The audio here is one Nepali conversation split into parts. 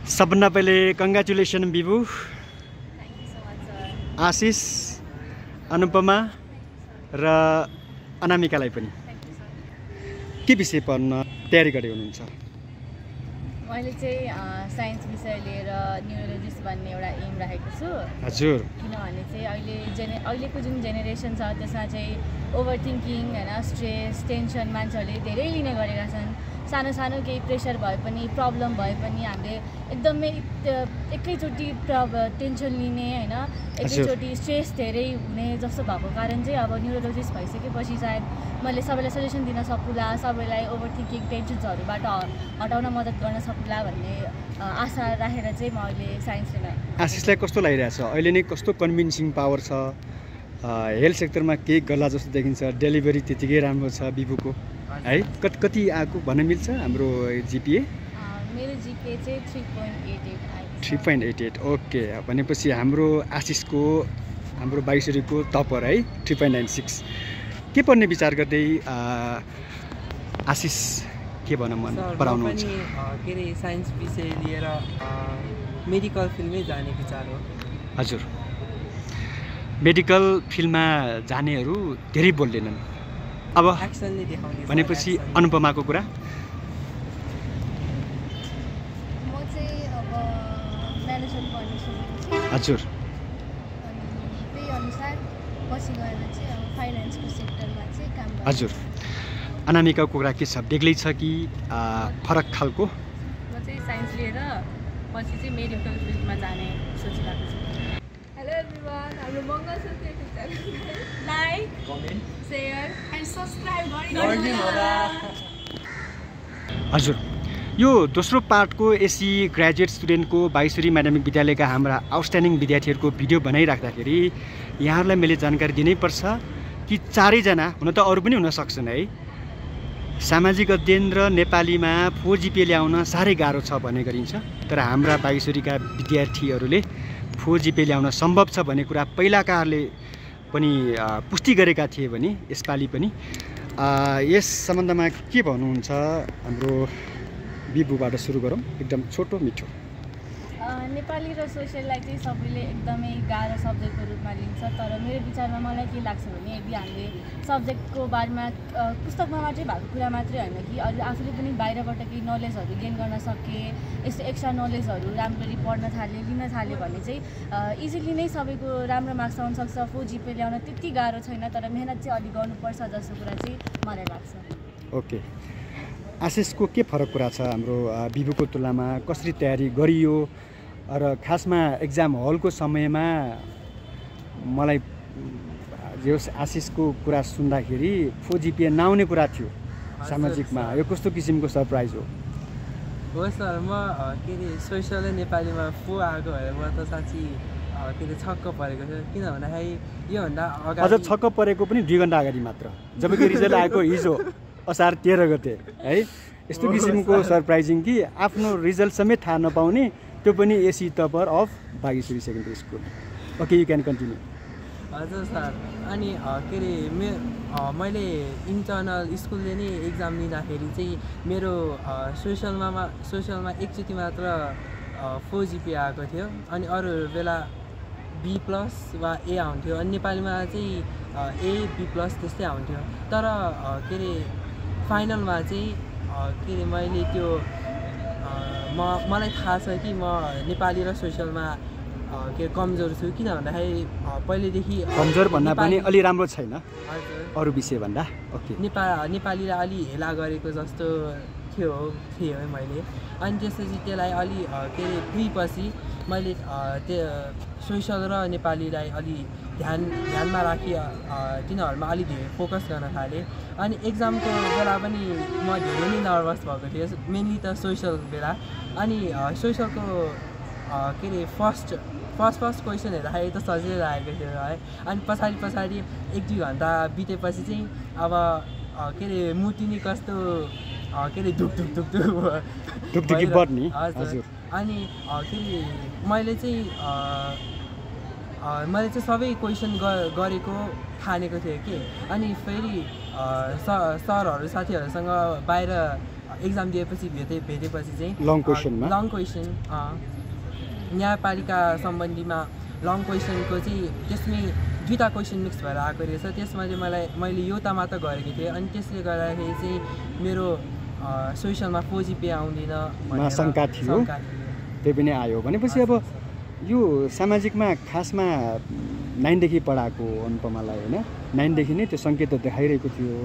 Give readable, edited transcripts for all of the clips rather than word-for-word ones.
सबभन्दा पहिले कङ्ग्रेचुलेसन बिबु, आशिष, अनुपमा र अनामिकालाई पनि। के विषय पढ्न तयारी गरे हुनुहुन्छ? मैले चाहिँ साइन्स विषय लिएर न्युरोलोजिस्ट बन्ने एउटा एम राखेको छु। हजुर। किनभने चाहिँ अहिलेको जुन जेनेरेसन छ त्यसमा चाहिँ ओभर थिङ्किङ होइन, स्ट्रेस, टेन्सन मान्छेहरूले धेरै लिने गरेका छन्। सानो सानो केही प्रेसर भए पनि, प्रब्लम भए पनि हामीले एकदमै एकैचोटि टेन्सन लिने होइन, एकैचोटि स्ट्रेस धेरै हुने जस्तो भएको कारण चाहिँ अब न्युरोलोजिस्ट भइसकेपछि सायद मैले सबैलाई सजेसन दिन सकुला, सबैलाई ओभर थिङ्किङ टेन्सन्सहरूबाट हटाउन मद्दत गर्न सकुला भन्ने आशा राखेर चाहिँ म अहिले साइन्स लिन। आशिषलाई कस्तो लागिरहेछ? अहिले नै कस्तो कन्भिन्सिङ पावर छ? हेल्थ सेक्टरमा केही गर्ला जस्तो देखिन्छ, डेलिभरी त्यतिकै राम्रो छ बिबुको है। कति आएको भन्न मिल्छ हाम्रो जिपिए? मेरो जिपिए चाहिँ 3.88 3.88। ओके, भनेपछि हाम्रो आशिषको, हाम्रो बाइसरीको टपर है 3.96। के पढ्ने विचार गर्दै आशिष के भन्न मन पराउनुहुन्छ? के अरे साइन्स विषय लिएर मेडिकल फिल्डमै जाने विचार हो। हजुर, मेडिकल फिल्डमा जानेहरू धेरै बोल्दैनन्, अब एक्सनले देखाउने भनेपछि अनुपमाको कुरा? म चाहिँ अब म्यानेजमेन्ट पढ्ने सोचेको छु। हजुर। अनि त्यही अनुसार पछि गएर चाहिँ अब फाइनेन्सको सेक्टरमा चाहिँ काम गर्छु। हजुर। अनामिकाको कुरा के छ? बेग्लै छ कि फरक खालको? म चाहिँ साइन्स लिएर पछि चाहिँ मेडिकल फिल्डमा जाने सोचिरहेको छु। हेलो एभ्रिवान, हाम्रो मङ्गलसूत्र युट्युब च्यानललाई like, comment, share and subscribe गरिदिनु होला। हजुर, यो दोस्रो पार्टको एसी ग्रेजुएट स्टुडेन्टको बाइसरी माध्यमिक विद्यालयका हाम्रा आउटस्ट्यान्डिङ विद्यार्थीहरूको भिडियो बनाइराख्दाखेरि यहाँहरूलाई मैले जानकारी दिनैपर्छ कि चारैजना, हुन त अरू पनि हुन सक्छन् है, सामाजिक अध्ययन र नेपालीमा 4 जिपिए ल्याउन साह्रै गाह्रो छ भन्ने गरिन्छ। तर हाम्रा बाइसरीका विद्यार्थीहरूले 4 जिपिए ल्याउन सम्भव छ भन्ने कुरा पहिलाकाहरूले पनि पुष्टि गरेका थिए भने यसपालि पनि यस सम्बन्धमा के भन्नुहुन्छ? हाम्रो बिबुबाट सुरु गरौँ, एकदम छोटो मिठो। नेपाली र सोसियललाई चाहिँ सबैले एकदमै गाह्रो सब्जेक्टको रूपमा लिन्छ। तर मेरो विचारमा मलाई के लाग्छ भने यदि हामीले सब्जेक्टको बारेमा पुस्तकमा मात्रै भएको कुरा मात्रै होइन कि अहिले आफूले पनि बाहिरबाट केही नलेजहरू गेन गर्न सके, यस्तो एक्स्ट्रा नलेजहरू राम्ररी पढ्न थाले, लिन थाल्यो भने चाहिँ इजिली नै सबैको राम्रो मार्क्स आउन सक्छ। 4 जिपिए ल्याउन त्यति गाह्रो छैन, तर मेहनत चाहिँ अलिक गर्नुपर्छ जस्तो कुरा चाहिँ मलाई लाग्छ। ओके, आशिषको के फरक कुरा छ हाम्रो बिबुको तुलनामा? कसरी तयारी गरियो र खासमा एक्जाम हलको समयमा मलाई जो आशिषको कुरा सुन्दाखेरि 4 जिपिए नआउने कुरा थियो सामाजिकमा, यो कस्तो किसिमको सरप्राइज हो? हो सर, म के अरे सोसियल नेपालीमा 4 आएको भएर म त साँच्ची के अरे छक्क परेको छु। किन भन्दाखेरि योभन्दा अगाडि अझ छक्क परेको पनि 2 घन्टा अगाडि मात्र, जबकि रिजल्ट आएको हिजो असार 13 गते है। यस्तो किसिमको सरप्राइजिङ कि आफ्नो रिजल्ट समेत थाहा नपाउने, त्यो पनि AC topper of Bageshwari secondary school. Okay, you can continue. हजुर सर, अनि के अरे मैले इन्टर्नल स्कुलले नै एक्जाम लिँदाखेरि चाहिँ मेरो सोसियलमा एकचोटि मात्र 4 जिपिए आएको थियो, अनि अरू बेला B+ वा A आउँथ्यो, अनि नेपालीमा चाहिँ A, B+ त्यस्तै आउँथ्यो। तर के अरे फाइनलमा चाहिँ के अरे मैले त्यो मलाई थाहा छ कि म नेपाली र सोसियलमा के कमजोर छु। किन भन्दाखेरि पहिलेदेखि कमजोर भन्दा पनि अलि राम्रो छैन हजुर अरू विषय भन्दा। ओके, नेपालीलाई अलि हेला गरेको जस्तो थियो मैले, अनि त्यसपछि त्यसलाई अलि के अरे फ्रीपछि मैले त्यो सोसियल र नेपालीलाई अलि ध्यानमा राखी तिनीहरूमा अलि धेरै फोकस गर्न थालेँ। अनि एक्जामको बेला पनि म धेरै नै नर्भस भएको थिएँ, मेनली त सोसियल बेला। अनि सोसियलको के अरे फर्स्ट क्वेसन हेर्दाखेरि त सजिलै लागेको थियो है, अनि पछाडि 1-2 घन्टा बितेपछि चाहिँ अब के अरे मुटु नि कस्तो के अरे ढुकढुकी बढ्ने। हजुर, अनि के अरे मैले चाहिँ सबै क्वेसन गरेको ठानेको थिएँ कि, अनि फेरि सरहरू साथीहरूसँग बाहिर एक्जाम दिएपछि भेटेपछि चाहिँ लङ क्वेसनमा लङ क्वेसन न्यायपालिका सम्बन्धीमा लङ क्वेसनको चाहिँ त्यसमै 2टा क्वेसन मिक्स भएर आएको रहेछ। त्यसमा चाहिँ मैले यो त मात्र गरेको थिएँ अनि त्यसले गर्दाखेरि चाहिँ मेरो सोसियलमा 4 GPA आउँदैन भन्ने शङ्का थियो। त्यही पनि आयो भनेपछि अब यो सामाजिकमा खासमा 9 देखि पढाएको अनुपमालाई होइन, 9 देखि नै त्यो सङ्केत देखाइरहेको थियो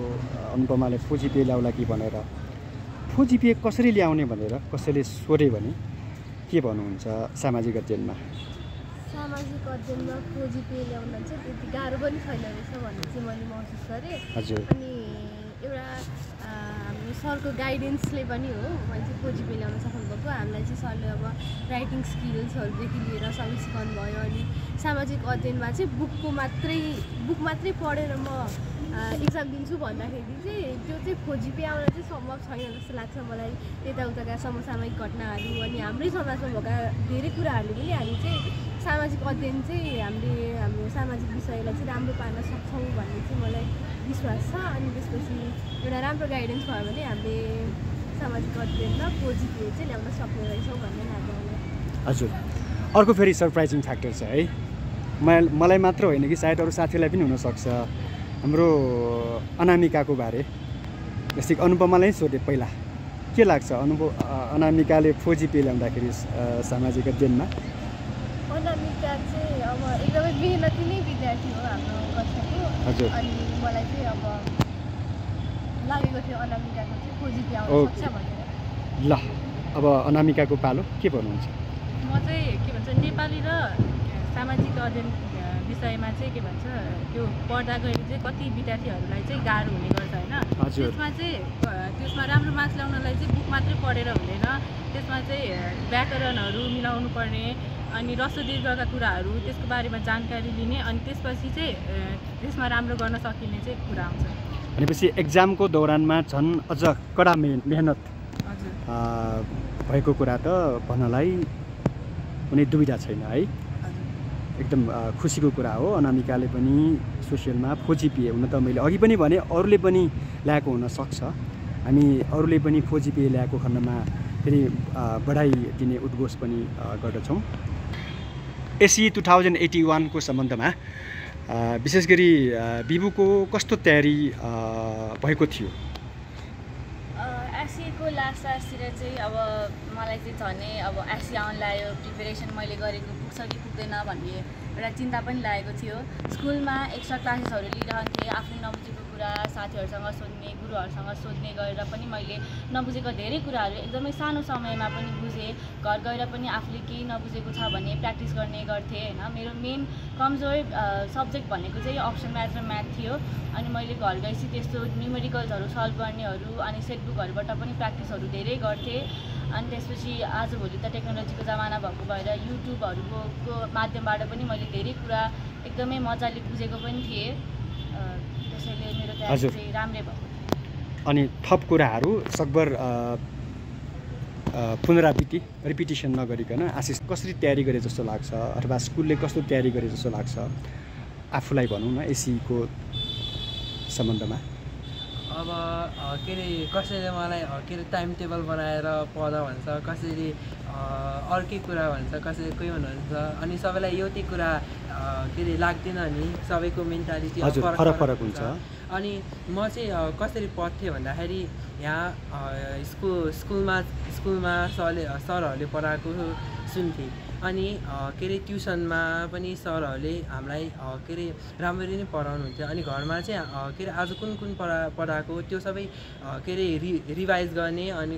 अनुपमाले 4 GPA ल्याउला कि भनेर। 4 GPA कसरी ल्याउने भनेर कसैले सोधे भने के भन्नुहुन्छ सामाजिक अध्ययनमा? सामाजिक अध्ययनमा 4 GPA ल्याउन चाहिँ त्यति गाह्रो पनि छैन रहेछ भन्ने चाहिँ मैले महसुस गरेँ। हजुर। अनि एउटा हाम्रो सरको गाइडेन्सले पनि हो मैले चाहिँ 4 GPA ल्याउन सक्नुभएको। हामीलाई चाहिँ सरले अब राइटिङ स्किल्सहरूदेखि लिएर सबै सिकाउनु भयो। अनि सामाजिक अध्ययनमा चाहिँ बुक मात्रै पढेर म इक्जाम दिन्छु भन्दाखेरि चाहिँ त्यो चाहिँ 4 GPA आउन चाहिँ सम्भव छैन जस्तो लाग्छ मलाई। यताउताका समसामयिक घटनाहरू अनि हाम्रै समाजमा भएका धेरै कुराहरूले पनि हामी चाहिँ सामाजिक अध्ययन चाहिँ हामीले हाम्रो सामाजिक विषयलाई चाहिँ राम्रो पार्न सक्छौँ भन्ने चाहिँ मलाई विश्वास छ। अनि त्यसपछि एउटा राम्रो गाइडेन्स भयो भने हामीले सामाजिक अध्ययनमा 4 GPA चाहिँ ल्याउन सक्ने रहेछौँ भन्ने लाग्छ मलाई। हजुर। अर्को फेरि सरप्राइजिङ फ्याक्टर छ है, मलाई मात्र होइन कि सायद अरू साथीलाई पनि हुनसक्छ। हाम्रो अनामिकाको बारे जस्तै अनुपमालाई सोधे पहिला के लाग्छ अनामिकाले 4 GPA ल्याउँदाखेरि सामाजिक अध्ययनमा? अनामिका चाहिँ अब एकदमै मेहनती नै विद्यार्थी हो हाम्रो कक्षाको। हजुर। अनि मलाई चाहिँ अब लागेको थियो अनामिकाको चाहिँ 4 GPA आउन सक्छ भनेर। ल अब अनामिकाको पालो के भन्नुहुन्छ? म चाहिँ के भन्छ नेपाली र सामाजिक अध्ययन विषयमा चाहिँ के भन्छ त्यो पढ्दा गएर चाहिँ कति विद्यार्थीहरूलाई चाहिँ गाह्रो हुने गर्छ होइन। त्यसमा राम्रो मार्क्स ल्याउनलाई चाहिँ बुक मात्रै पढेर हुँदैन, त्यसमा चाहिँ व्याकरणहरू मिलाउनु पर्ने अनि ह्रस्व दीर्घका कुराहरू त्यसको बारेमा जानकारी लिने अनि त्यसपछि चाहिँ त्यसमा राम्रो गर्न सकिने चाहिँ कुरा आउँछ। भनेपछि एक्जामको दौरानमा झन् अझ कडा मेहनत भएको कुरा त भन्नलाई कुनै दुविधा छैन है। एकदम खुसीको कुरा हो। अनामिकाले पनि सोसियलमा 4 GPA हुन त मैले अघि पनि भने अरूले पनि ल्याएको हुनसक्छ। हामी अरूले पनि 4 GPA ल्याएको खण्डमा फेरि बढाइ दिने उद्घोष पनि गर्दछौँ। एसी 2081 को सम्बन्धमा विशेष गरी बिबुको कस्तो तयारी भएको थियो? एसीको लास्ट लास्टतिर चाहिँ अब मलाई चाहिँ झनै अब एसी आउन लाग्यो, प्रिपेरेसन मैले गरेको पुग्छ कि पुग्दैन भन्ने एउटा चिन्ता पनि लागेको थियो। स्कुलमा एक्स्ट्रा क्लासेसहरू लिइरहन्थेँ, आफ्नो नबुझेको कुरा साथीहरूसँग सोध्ने, गुरुहरूसँग सोध्ने गरेर पनि मैले नबुझेको धेरै कुराहरू एकदमै सानो समयमा पनि बुझेँ। घर गएर पनि आफूले केही नबुझेको छ भने प्र्याक्टिस गर्ने गर्थेँ होइन। मेरो मेन कमजोर सब्जेक्ट भनेको चाहिँ अप्सन म्याथ र म्याथ थियो। अनि मैले घर गएपछि त्यस्तो न्युमेरिकल्सहरू सल्भ गर्नेहरू अनि सेटबुकहरूबाट पनि प्र्याक्टिसहरू धेरै गर्थेँ। अनि त्यसपछि आजभोलि त टेक्नोलोजीको जमाना भएको भएर युट्युबहरूको माध्यमबाट पनि मैले धेरै कुरा एकदमै मजाले बुझेको पनि थिएँ। त्यसैले मेरो तयारी चाहिँ राम्रै भएको थियो। अनि थप कुराहरू सकभर पुनरावृत्ति रिपिटिसन नगरिकन आशिष कसरी तयारी गरे जस्तो लाग्छ अथवा स्कुलले कस्तो तयारी गरे जस्तो लाग्छ आफूलाई भनौँ न एसीको सम्बन्धमा? अब के अरे कसैले मलाई के अरे टाइम टेबल बनाएर पढ भन्छ, कसैले अर्कै कुरा भन्छ, कसैले कोही भन्नुहुन्छ। अनि सबैलाई एउटै कुरा के अरे लाग्दैन नि, सबैको मेन्टालिटी फरक हुन्छ। अनि म चाहिँ कसरी पढ्थेँ भन्दाखेरि यहाँ स्कुलमा सरहरूले पढाएको सुन्थेँ। अनि के अरे ट्युसनमा पनि सरहरूले हामीलाई के अरे राम्ररी नै पढाउनुहुन्थ्यो। अनि घरमा चाहिँ के अरे आज कुन पढाएको त्यो सबै के अरे रिभाइज गर्ने अनि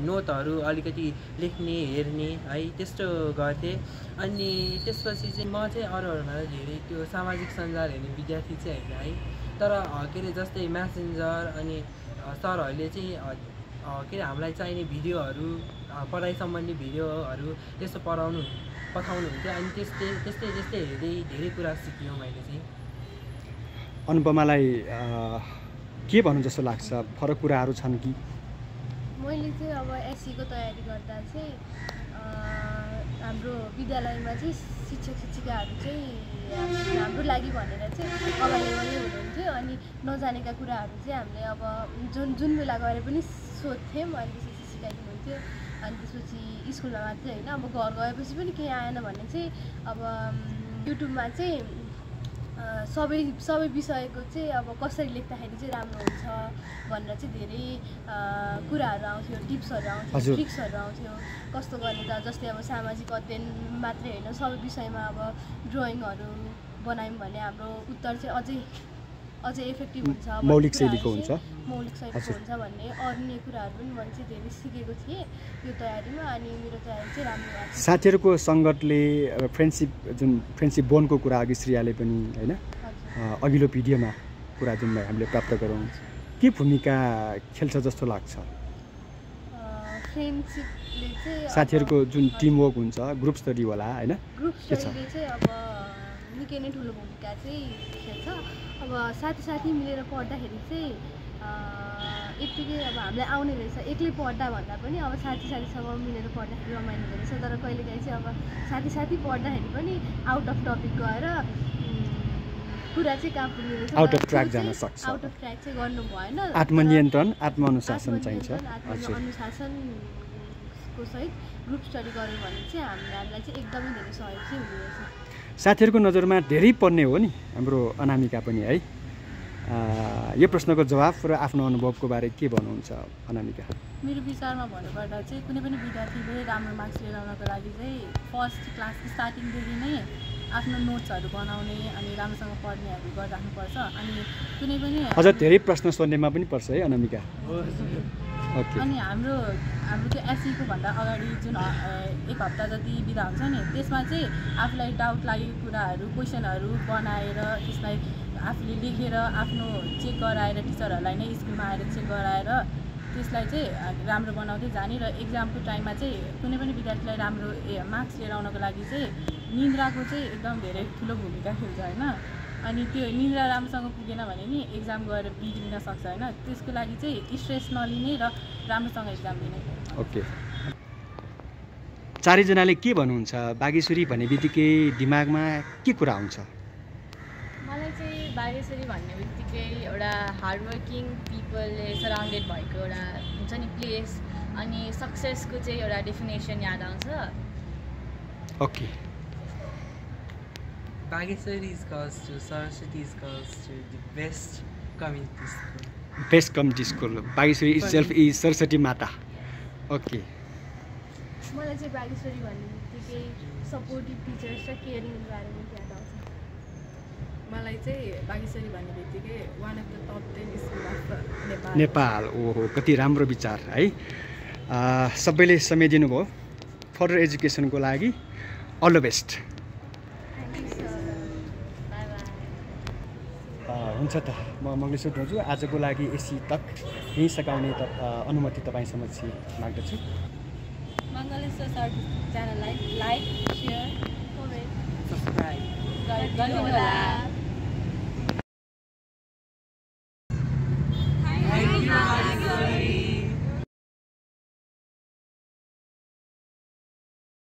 नोटहरू अलिकति लेख्ने हेर्ने है त्यस्तो गर्थेँ। अनि त्यसपछि चाहिँ म चाहिँ अरूहरूमा धेरै त्यो सामाजिक सञ्जाल हेर्ने विद्यार्थी चाहिँ होइन है। तर के अरे जस्तै म्यासेन्जर अनि सरहरूले चाहिँ के अरे हामीलाई चाहिने भिडियोहरू पढाइ सम्बन्धी भिडियोहरू त्यस्तो पठाउनुहुन्थ्यो। अनि त्यस्तै हेर्दै धेरै कुरा सिक्यौँ मैले चाहिँ। अनुपमालाई के भन्नु जस्तो लाग्छ, फरक कुराहरू छन् कि? मैले चाहिँ अब एसीको तयारी गर्दा चाहिँ हाम्रो विद्यालयमा चाहिँ शिक्षक शिक्षिकाहरू चाहिँ हाम्रो लागि भनेर चाहिँ अगाडि हुनुहुन्थ्यो। अनि नजानेका कुराहरू चाहिँ हामीले अब जुन बेला गएर पनि सोध्थ्यौँ अनि त्यसपछि सिकाइदिनुहुन्थ्यो। अनि त्यसपछि स्कुलमा मात्रै होइन अब घर गएपछि पनि केही आएन भने चाहिँ अब युट्युबमा चाहिँ सबै विषयको चाहिँ अब कसरी लेख्दाखेरि चाहिँ राम्रो हुन्छ भनेर चाहिँ धेरै कुराहरू आउँथ्यो, टिप्सहरू आउँथ्यो, ट्रिक्सहरू आउँथ्यो कस्तो गर्ने त। जस्तै अब सामाजिक अध्ययन मात्रै होइन सबै विषयमा अब ड्रइङहरू बनायौँ भने हाम्रो उत्तर चाहिँ अझै इफेक्टिभ हुन्छ, मौलिक शैलीको हुन्छ भन्ने अन्य कुराहरू पनि मैले चाहिँ धेरै सिकेको थिएँ यो तयारीमा। अनि मेरो तयारी चाहिँ राम्रो भएको छ। साथीहरूको सङ्गतले फ्रेन्डसिप बोनको कुरा अघि श्रेयाले पनि होइन अघिल्लो भिडियोमा कुरा जुन हामीले प्राप्त गरौँ के भूमिका खेल्छ जस्तो लाग्छ? फ्रेन्डसिपले चाहिँ साथीहरूको जुन टिमवर्क हुन्छ ग्रुप स्टडी होला होइन ग्रुप स्टडीले चाहिँ अब निकै नै ठुलो भूमिका चाहिँ खेल्छ। अब साथी मिलेर पढ्दाखेरि चाहिँ यत्तिकै अब हामीलाई आउने रहेछ एक्लै पढ्दा भन्दा पनि अब साथीसँग मिलेर पढ्दाखेरि रमाइलो हुँदो रहेछ। तर कहिलेकाहीँ चाहिँ अब साथी पढ्दाखेरि पनि आउट अफ टपिक गएर कुरा चाहिँ कहाँ पुग्ने रहेछ, आउट अफ ट्र्याक जान सक्छ। आउट अफ ट्र्याक चाहिँ गर्नु भएन। आत्मनियन्त्रण आत्मअनुशासन चाहिन्छ। अनुशासनको सहित ग्रुप स्टडी गऱ्यो भने चाहिँ हामीलाई चाहिँ एकदमै धेरै सहयोग चाहिँ हुने रहेछ। साथीहरूको नजरमा धेरै पढ्ने हो नि हाम्रो अनामिका पनि है। यो प्रश्नको जवाफ र आफ्नो अनुभवको बारे के भन्नुहुन्छ अनामिका? मेरो विचारमा भन्नुपर्दा चाहिँ कुनै पनि विद्यार्थीले राम्रो मार्क्स लिएर आउनको लागि चाहिँ फर्स्ट क्लास स्टार्टिङदेखि नै आफ्नो नोट्सहरू बनाउने अनि राम्रोसँग पढ्नेहरू गरिराख्नुपर्छ। अनि कुनै पनि अझ धेरै प्रश्न सोध्नेमा पनि पर्छ है अनामिका। अनि हाम्रो त्यो एसईको भन्दा अगाडि जुन 1 हप्ता जति बिदा हुन्छ नि त्यसमा चाहिँ आफूलाई डाउट लागेको कुराहरू क्वेसनहरू बनाएर त्यसलाई आफूले लेखेर आफ्नो चेक गराएर टिचरहरूलाई नै स्कुलमा आएर चेक गराएर त्यसलाई चाहिँ राम्रो बनाउँदै जाने। र एक्जामको टाइममा चाहिँ कुनै पनि विद्यार्थीलाई राम्रो मार्क्स लिएर आउनको लागि चाहिँ निन्द्राको चाहिँ एकदम धेरै ठुलो भूमिका खेल्छ होइन। अनि त्यो निन्द्रा राम्रोसँग पुगेन भने नि एक्जाम गएर बिग्रिन सक्छ होइन। त्यसको लागि चाहिँ स्ट्रेस नलिने र राम्रोसँग एक्जाम दिने। ओके, चारैजनाले के भन्नुहुन्छ? बागेश्वरी भन्ने बित्तिकै दिमागमा के कुरा आउँछ? मलाई चाहिँ बागेश्वरी भन्ने बित्तिकै एउटा हार्डवर्किङ पिपलले सराउन्डेड भएको एउटा हुन्छ नि प्लेस अनि सक्सेसको चाहिँ एउटा डेफिनेसन याद आउँछ। Okay, Bageshwari is goes to Saraswati is goes to the best community school. Best community school. Bageshwari itself is Saraswati Mata. Okay. मलाई चाहिँ बागेश्वरी भन्ने बित्तिकै सपोर्टिभ टिचर्स र केयरिङ इन्भाइरोमेन्ट याद आउँछ। मलाई चाहिँ बागेश्वरी भन्ने बित्तिकै one of the top 10 school of Nepal. ओहो, कति राम्रो विचार है। सबैले समय दिनुभयो फर्दर एजुकेसनको लागि। All the best. हुन्छ त म मङ्गलेश्वर दाजु आजको लागि एसी तक यहीँ सघाउने अनुमति तपाईँ समक्ष माग्दछु। मङ्गलेश्वर सर च्यानललाई लाइक, सेयर, कमेन्ट, Subscribe. गर्नुहोला।